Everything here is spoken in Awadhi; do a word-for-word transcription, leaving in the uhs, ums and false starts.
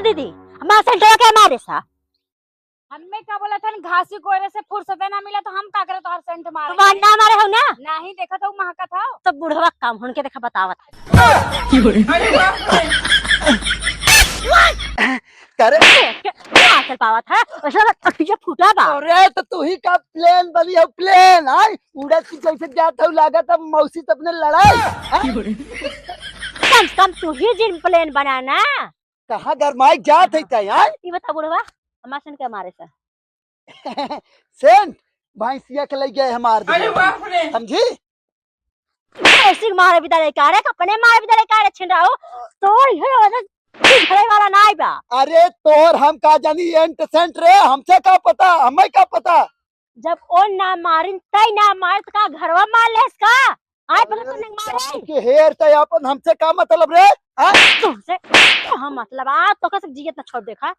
दीदी, हमार सेंटवा के मारे सा। हमें का बोला था, घासी कोयरे से फुर्सते ना मिला तो हम का करे तोहर सेंट मारे? तो ना मारे हो ना? नहीं, देखत हो महकत हो। तो बुढ़वा काम होन के देखा बतावत है। करे? क्या चल पावत है? ऐसा लग अखिया फूटा बा। अरे तो तू ही का प्लेन बनी हो, प्लेन, आय? उड़त की जैसे जात हो, लागत अब मौसी से अपने लड़ाई, हाँ? कम से कम तू ही जिन प्लेन बनाना। कहाँ गरमाई जात है तै, आय? ये बता बुढ़वा, हमार सेंट के मारे सा। सेंट भैंसिया के लइ गए हमार अरे दिमाग। बाप रे। समझी? ऐसी मारे भी दले का रे, अपने मारे भी दले का रे छिन रहो। तोर ये वाला घरे वाला नाई बा। अरे तोर हम का जानी एंट सेंट रे, हमसे का पता, हमें का पता। जब ओ ना मारिन, तै ना मार, त का घरवा मार लेस का? आय पहले तो नहीं मारे। के हेर तै अपन, हमसे का मतलब रे? हाँ? तुमसे का मतलब? आ तो कैसे जियत ना छोड़ देखा।